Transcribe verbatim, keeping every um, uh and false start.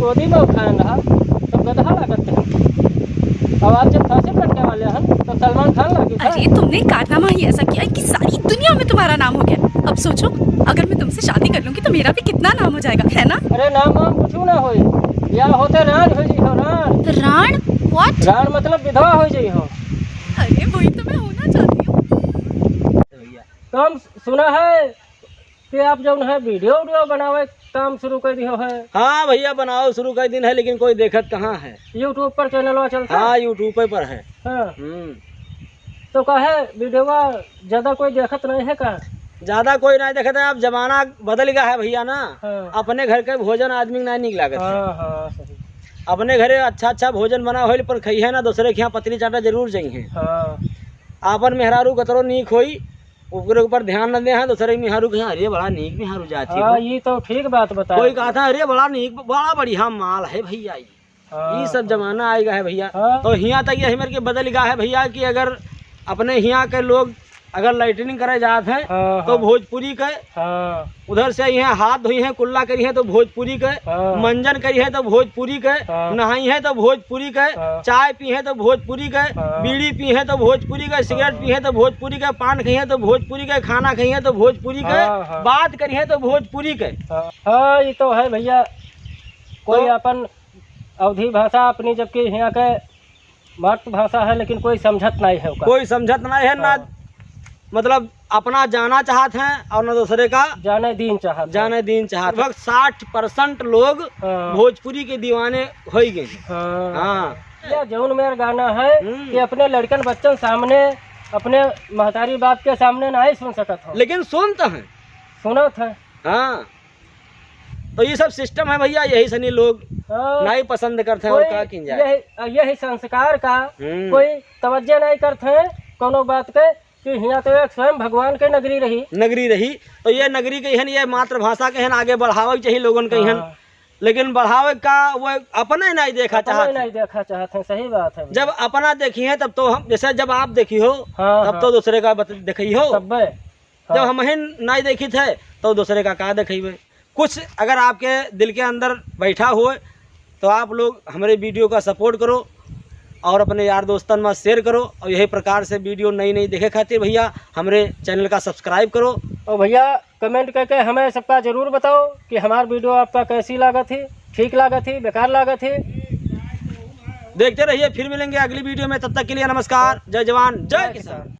गोदी में उठाए रहा, तो गदहा लागत है। अब आप जब फांसी लटके वाले हैं, तो सलमान खान लागे। अरे, तुमने कारनामा ही ऐसा किया है कि सारी दुनिया में तुम्हारा नाम हो गया। अब सोचो, अगर मैं तुमसे शादी कर लूंगी, तो मेरा भी कितना नाम हो जाएगा, है ना? अरे, नाम वाम कुछ ना होई, या होते रांड हो जी हो, रांड। रांड? What? रांड मतलब विधवा हो जी हो। अरे, वही तो मैं होना चाहती हूँ। काम सुना है कि आप जौन है वीडियो उडियो बनावे काम शुरू कर दियो है। हाँ भैया, बनावे शुरू कर दिन है, लेकिन कोई देखत कहाँ है। YouTube पर चैनलवा चलता है? हाँ, YouTube पर है। हाँ। हम्म। तो काहे वीडियोवा ज्यादा कोई देखत नहीं है का? ज्यादा कोई नहीं देखत है, अब जमाना बदल गया है भैया ना। हाँ। अपने घर के भोजन आदमी के नहीं नीक लागत है। हाँ, हाँ, सही। अपने घरे अच्छा अच्छा भोजन बना होइल, पर खइहे ना, दूसरे के यहाँ पतरी चाटा जरूर जइहे। हाँ। आपन मेहरारू कतरो नीक होई, ओकरे ऊपर ध्यान न दे हैं, दूसरे मेहरारू कहे, "अरे, बड़ा नीक मेहरारू जात ही हाँ, हो।" ये तो ठीक बात बता कोई रहे। कहता है, "अरे, बड़ा नीक, बड़ा बढ़िया माल है भैया ये।" हाँ, ई सब हाँ। जमाना आइ गा है भैया। हाँ। तो हियाँ तक ये हमर के बदल गा है भैया कि अगर अपने हियाँ के लोग अगर लैट्रिन करे जात हैं, हाँ, तो हाँ। भोजपुरी के, हाँ। उधर से आई हैं, हाथ धोई हैं, कुल्ला करी हैं, तो भोजपुरी के, हाँ। मंजन करी हैं, तो भोजपुरी के, हाँ। नहाई हैं, तो भोजपुरी के, हाँ। चाय पी हैं, तो भोजपुरी के, हाँ। बीड़ी पी हैं, तो भोजपुरी के, सिगरेट हाँ। पी हैं, तो भोजपुरी के, पान खई हैं, तो भोजपुरी के, खाना खई हैं, तो भोजपुरी के, हाँ, हाँ। बात करी हैं, तो भोजपुरी के। हाँ, हाँ, ये तो है भैया। कोई तो अपन अवधी भाषा अपनी, जबकि हियाँ के मातृभाषा है, लेकिन कोई समझत नहीं है ओका। कोई समझत नहीं है, ना हाँ। मतलब अपना जाना चाहत हैं और ना दूसरे का जाने दीन चाहत हैं। जाने दीन चाहत। लगभग साठ परसेंट लोग हाँ। भोजपुरी के दीवाने होइ गए हैं। हाँ। हाँ। या जौन मेर गाना है हम्म। कि अपने लड़कन बच्चन सामने, अपने महतारी बाप के सामने नहीं सुन सकत हो। लेकिन सुनत हैं। सुनत हैं। हाँ। तो ये सब सिस्टम है भैया, यही सनी लोग हाँ। नहीं पसंद करते हैं, और कोई का किन जाए? यही, यही संस्कार का हम्म। कोई तवज्जो नहीं करते हैं कोनो बात के, कि हियाँ तो एक स्वयं भगवान के नगरी रही। नगरी रही, तो ये नगरी के हन, ये मातृभाषा के हन, आगे बढ़ावे के चाहिए लोगन के हन। हाँ। लेकिन बढ़ावे का वो अपने नहीं देखा अपने चाहत नहीं हैं। देखा चाहत हैं, सही बात है भैया। जब अपना देखी हैं, तब तो हम, जैसे जब आप देखी हो, हाँ, तब हाँ। तो दूसरे का बत-, देखी हो। तब्बे। जब हाँ। हमहिन नाई देखित है, तो दूसरे का का देखइबे? कुछ अगर आपके दिल के अंदर बैठा होए, तो आप लोग हमरे वीडियो का सपोर्ट करो और अपने यार दोस्तन में शेयर करो। और यही प्रकार से वीडियो नई नई देखे खातिर भैया, हमरे चैनल का सब्सक्राइब करो। और भैया, कमेंट करके हमें सबका जरूर बताओ कि हमार वीडियो आपका कैसी लागत ही, ठीक लागत ही, बेकार लागत ही। देखते रहिए, फिर मिलेंगे अगली वीडियो में। तब तक के लिए नमस्कार, जय जवान, जय जय किसान। किसान।